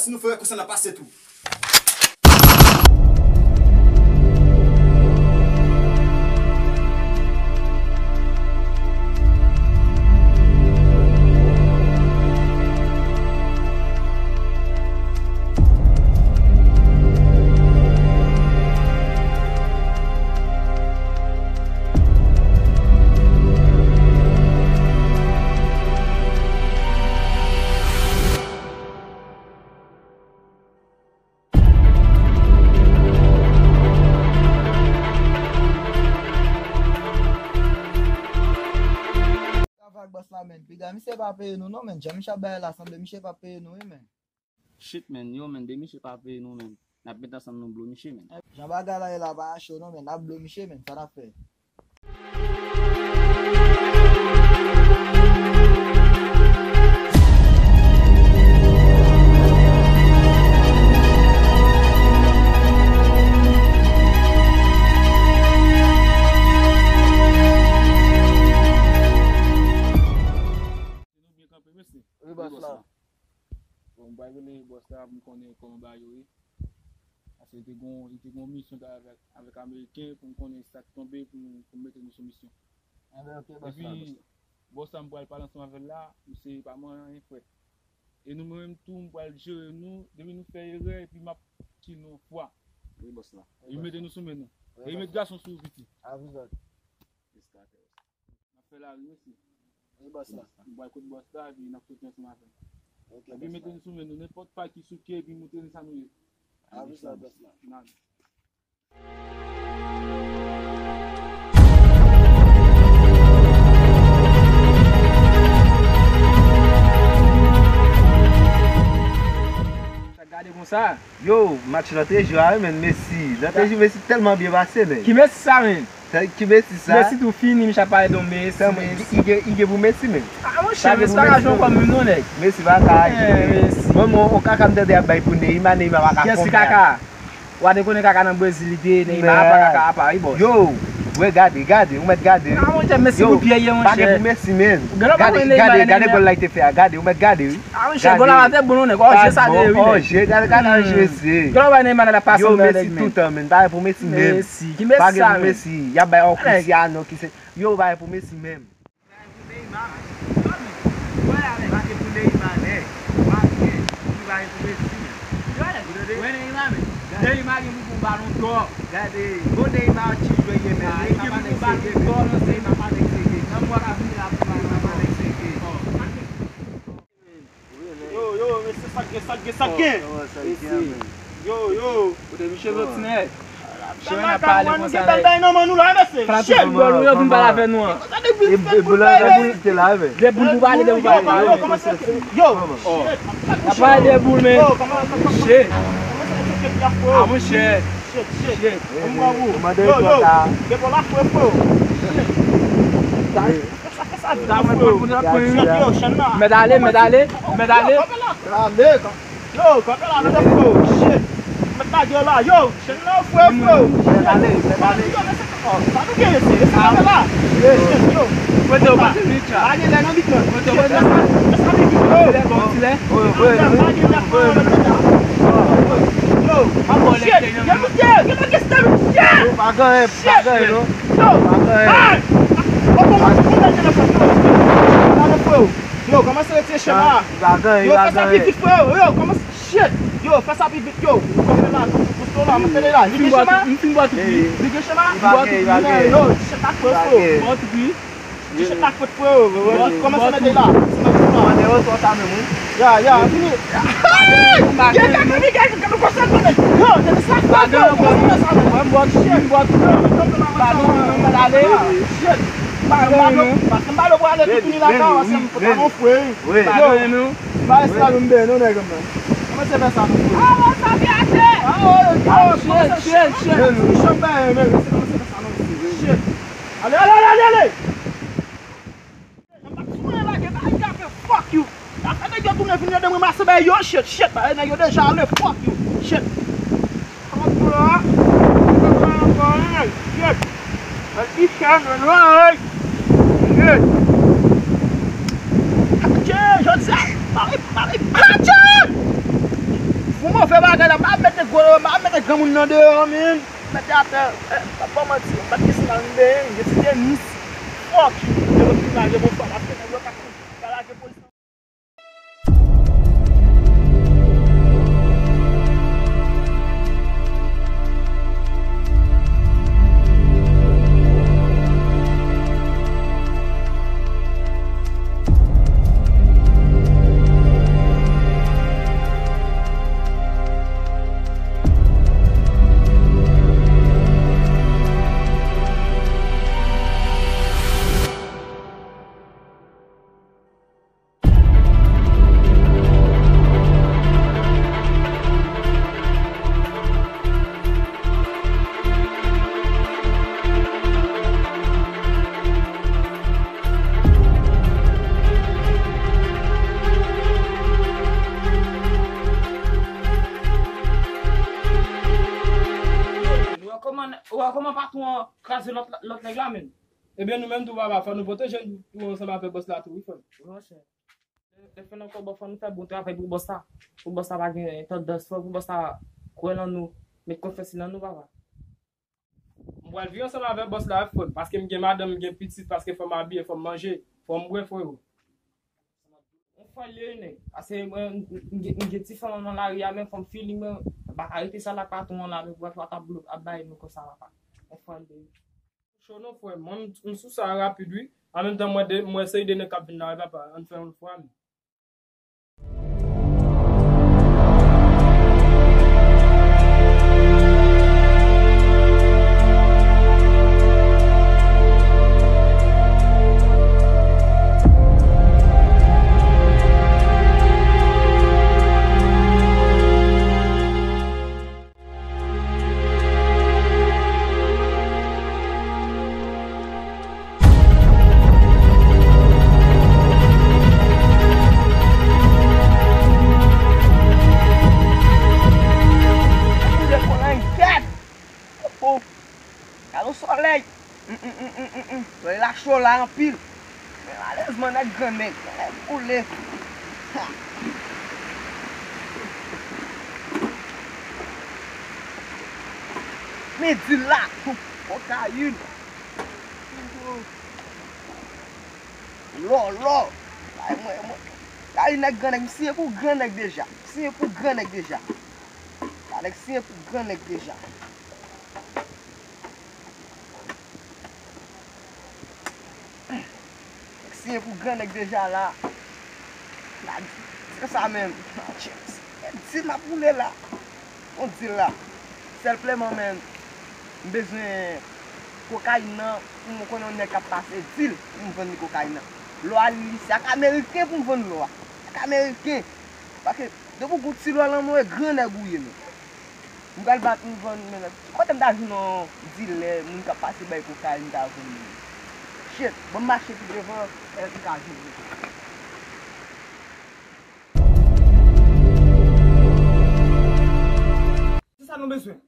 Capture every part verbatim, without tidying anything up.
Si nou fè konsa n a pase tou. Travay ak bòs la, menn. Piga, misye pa peye nou, non, menn. Jan misye ap bay la, sanble misye pa peye nou, wi, menn. Shit, menn. Yo, menn, de misye pa peye nou, menn. N ap met ansanm nou blo misye, menn. Jan bagay la ye la, pa cho, non, menn. N ap blo misye, menn. Sa n ap fè? Nou byen kanpe, mesye. Wi, bòs la. Bon, m pral rele bòs la pou m konnen kòman bagay yo ye. Paske li te gon, li te gon misyon avèk, avèk Ameriken pou m konnen sa k tonbe pou m, pou m mete nou sou misyon. Enben, ok, bòs la. Epi, bòs la, m pral pale ansanm avè l la, misye pa manyen frèt. E nou menm tou, m pral jere nou, depi nou fè erè, epi m ap kill nou yon fwa. Wi, bòs la. Epi mete nou sou men nou. Epi met gason sou ou, piti. A vous autres. N ap fè lari, mesye. Wi, bòs la. M pral kot bòs la, epi n ap soti ansanm avè l. Ok, bòs la. Epi mete nou sou men nou, nenpòt pa ki souke, epi montre nou sa nou ye. A vous autres, bòs la. N ale. Sa gade konsa. Yo, match lòt jou a, wi, menn, Messi. Lòt jou, Messi tèlman byen pase, menn. Ki Messi sa, menn? Sa, ki Messi sa? Messi tou fini, misye ap pale de Messi, Messi. Li gen, li gen pou Messi, menn. Ah, monchè, Messi pa ka jwe ankò menm non, nèg. Messi pa ka jwe. Messi. Mwen, mwen, on kaka m tande y ap bay pou Neymar, Neymar pa ka fè yon kaka. Kiyès ki kaka? Ou pa te konnen kaka nan Brezil li te ye, Neymar pa kaka apa, wi, bòs. Yo, wè, gade, gade, ou mèt gade, wi. Ah, monchè, Messi kout pye ye, monchè. Pa gen pou Messi, menn. Gade, gade, gade gòl la li te fè a, gade, ou mèt gade, wi. Ah, monchè, gòl la pa te bon non, nèg. O je sa te ye, wi, nèg. O je, gade, gade, o je, mesye. Gòl la bay Neymar nan la pase nan nèg, menn. Yo, Messi toutan, menn. Pa gen pou Messi menm. Messi, ki Messi sa, menn? Pa gen pou Messi. Y ap bay on Cristiano ki se, yo, pa gen pou Messi menm. Gade pou Neymar. Pa gen pou Neymar, nèg. Pa gen. Li pa gen pou Messi. Ou tande? Wè Neymar, men. Neymar gen pou, pou balon dò. Gade, bon Neymar ti jwe ye, men. Neymar pa nèg serye, men. Neymar pa nèg serye. Nan mwa k ap vini la, Neymar pa nèg serye. Yo, yo, mesye, sa k gen, sa k gen, sa k gen? Yo, yo. Kote misye soti, nèg? Misye pa pale konsa, nèg. Fanatik foutbòl, nou yo vin pale avè nou an. E, e, boul la, boul te la, men. De boul pou pale, de boul pale. Yo, yo, yo. N ap pale de boul, men. Shit. Ah, monchè. Shit, shit. Shit. Yo, yo. Depo la fwe, fwe. Shit. Mèt ale, mèt ale, mèt ale. Yo, kanpe la, mèt ale, fwe. Shit. Mèt lage yo la, yo. Chenn nan fwe, fwe. Mèt ale, mèt ale. Yo, men se, oh, sa nou gen, se, se kanpe la. Shit, yo. Kote w pa, Richard? Lage lè nan mitan. Kote w pa? Fè sa pi vit, fwe. Lè bon, ti lè. Yo, shit. Gen misye, gen nan gangsta, misye. Pa gen, pa gen, non. Yo! Ay! Yo, kòmanse retire chenn la. Yo, fè sa pi vit, freo. Yo, kòmanse. Shit! Yo, fè sa pi vit, yo. Kòmanse la, kòmanse la, mwen fè la. Li gen chenn la? M fin bwè tout wi. Li gen chenn la? M bwè tout wi. Yo, chenn la, freo. Bwè tout wi. Ti chenn la fèt, freo. Kòmanse mete la. Kòmanse mete la. Ya, ya, fini. Gen kaka, gen kaka, gen kaka, konsa, konsa. Yo, se sa, freo. Kòmanse mete sa, freo. Mwen bwè tout, mwen bwè tout. Yo, mete la. Shit. Mwen bwè tout, mwen bwè tout. Yo, ba esklav m bè non, nèg mwen. Kòmanse fè sa, non. Ah, bon, sa vyaje. Ah, oh, yo, yo, shit, shit, shit. Shit. Ale, ale, ale, ale, ale. Nan pa sou mwen lage, bay gape, fuck you. Afè nèg yo tounen vin ede mwen mase bay yo, shit, shit, bay nèg yo deja ale, fuck you, shit. Fuck you la. Shit. Mwen ki chè mwen, shit. Adje, jodi a, mari, mari, adje! Pou move bagay la, m pa mete gwo, m pa mete granmoun nan deyò, men. Mete atè, eh, m pa manti, m pa t gen sou la, m benyen, m gen ti tenis. Fuck you. Yo, m vin la, yo, bon, pa la, fè nan yo, ka, ka lage polis. Ou wè kòman, ou wè kòman patwon an kraze lòt, lòt nèg la menm? Ebyen, nou menm tou, papa, fò nou pwoteje nou tou ansanm avèk bòs la tou, wi, frè m. Wi, monchè. Lè, lè fè nan kòb, fò nou fè bon travay pou bòs la. Pou bòs la pa gen tandans, fò pou bòs la kwè nan nou, met konfyans li nan nou, papa. M pral viv ansanm avèk bòs la, wi, frè m, paske m gen madanm, m gen pitit, paske fò m abiye, fò m manje, fò m bwè, frero. On fwa l ye, nèg. Paske mwen, m, m, m gen, m gen ti fanm nan lari a, men fò m feeling, mwen, m pa ka rete sa la, patwon an la, men pou pa t ap bloke, ap bay nou konsa, papa. On fwa l ye. Cho non, frè m. Mwen, m, m sou sa rapid, wi. An menm tan, mwen de, mwen se de nèg k ap vin la, wi, papa. Ann fè yon fwa, men. Koule kolan gèt. Oh, oh. Gade yon sòlèy. Mm, mm, mm, mm, mm, mm. Sòlèy la cho la anpil. Men malerezman, nèg gran nèg, nèg boule. Ha. Men dil la, kokayin. Lò, lò. Ay, mwen, mwen. Gade nèg gran nèg, m siyen pou gran nèg deja. M siyen pou gran nèg deja. Gade nèg siyen pou gran nèg deja. Nèg siyen pou gran nèg deja la. La, se sa menm. Dil m ap boule la. Bon dil la. Sèlpleman, men, m bezwen kokayin nan pou mwen konnen yon nèg k ap pase dil pou m vann li kokayin nan. Lò a li se ak ameriken pou m vann lò a. Ak ameriken. Paske depi w gon ti lò nan men w, e gran nèg ou ye, men. M pral bat m vann, men, ki kote m ta jwenn yon dilè, moun k ap pase bay kokayin m ta vann li? Shit, ban m mache pi devan, èske m ka jwenn li? Se sa nou bezwen.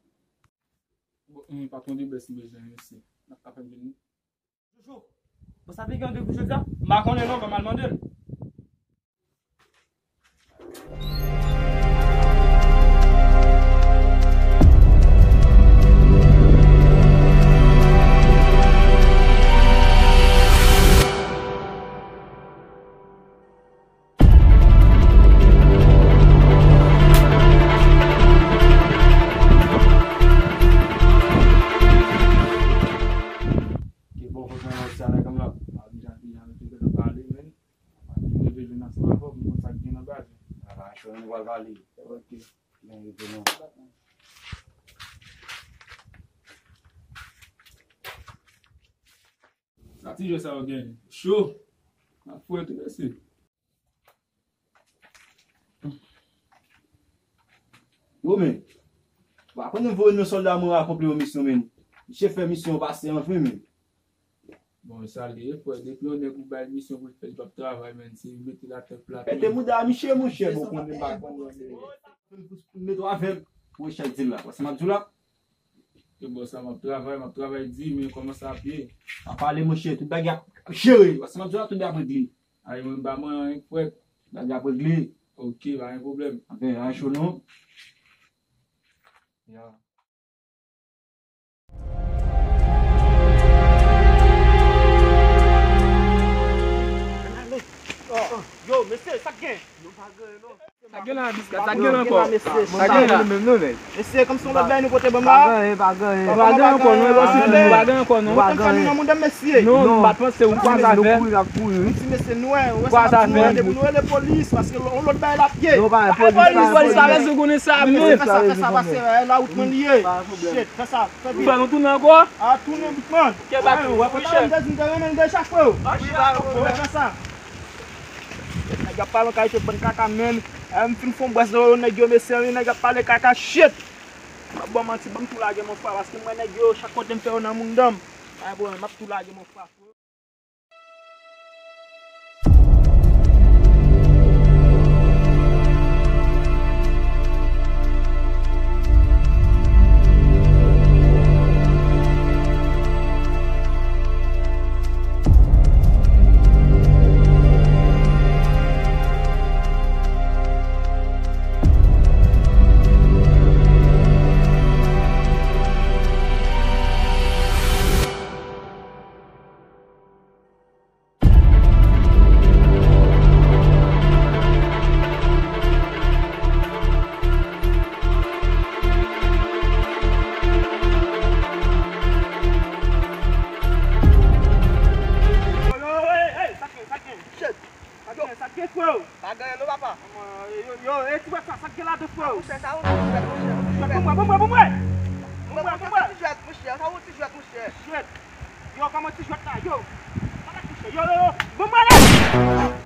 Bon, eh, patwon de bès m bezwen, mesye. N ap ka fè m vini. Jojo, bon, sa te gen randevou jodi a? M pa konnen non, ban m al mande l. Ki bon, fòk mwen wè sa nèg m la. A, deja, deja, nou te gentan pale, men. Mwen rive jwenn ansanm avè w, pou m konn sa k gen nan baz. A, pa cho, nou pral pale. Ok. Men rive non. Sa ti jwè sa yo gen cho. N ap fouye tou, mesye. Yo, men. Bon, apre nou voye nou sòlda mwen akonpli yon misyon, men. Misye fè misyon pase anfen, men. Bon, sa l ye, frè. Depi yon nèg ou bay misyon pou l fè, li p ap travay, men. Se mete l atè plat. Mete mouda misye, monchè, bon, konnen m pa konn. Mete w avè m. Ou chèf dil la. Wè sa m ap di w la? Yo, bon, sa m ap travay, m ap travay di, men kòman sa ap ye? Pa pale, monchè, tout bagay ap jere. Wè sa m ap di w la, tout bagay ap regle. Ay, mwen, m pa manyen anyen, frè. Bagay ap regle. Ok, pa gen pwoblèm. Anfen, anyen cho non. Ya. Yo, mesye, sa k gen? Sa k gen la, Biska? Sa k gen la ankò? Sa k gen la? Mesye, kòm se yon lòt bagay nou pote ban m la. Pa gen ankò non, e pa sou nou, pa gen ankò non. Ou pa gen nan mouda, mesye. Non, nou pa t panse ou kwa zafè. Ti mesye, nou wè, ou wè sa n ap di, nou wè, depi nou rele polis, paske yon lòt bagay l ap ye. Polis, polis, pa bezwen konnen sa, men. Fè sa, fè sa, pase, la wout mwen li ye. Shit, fè sa, fè vit. Ou fè nou tounen ankò? A, tounen vit, man. Ke bak ou, w ap chè. Mwen te di m te renmen l deja, freo. Fè sa. Nèg y ap pale yon kalite bann kaka, menn. M fin fè yon bwès nan yo, nèg yo, mesye, nèg y ap pale kaka, shit. M ap ba w manti, ban m tou lage, mon frè, paske m wè nèg yo, chak kote m fè yo nan mouda m. Pa gen pwoblèm, m ap tou lage, mon frè. Yo, yo, hey, hey, sa k gen, sa k gen? Shit. Sa k gen, sa k gen, freo? Pa gen anyen non, papa. Yo, yo, e ti bwèt sa, sa k gen ladan, freo? Monchè, sa yon ti jwèt, monchè. Jwèt pou mwen, pou mwen, pou mwen. Pou mwen, pou mwen. Ti jwèt, monchè, sa yon ti jwèt, monchè. Jwèt. Yo, kòman ti jwèt la, yo? Sa k ap touche, yo, yo, yo. Pou mwen, la!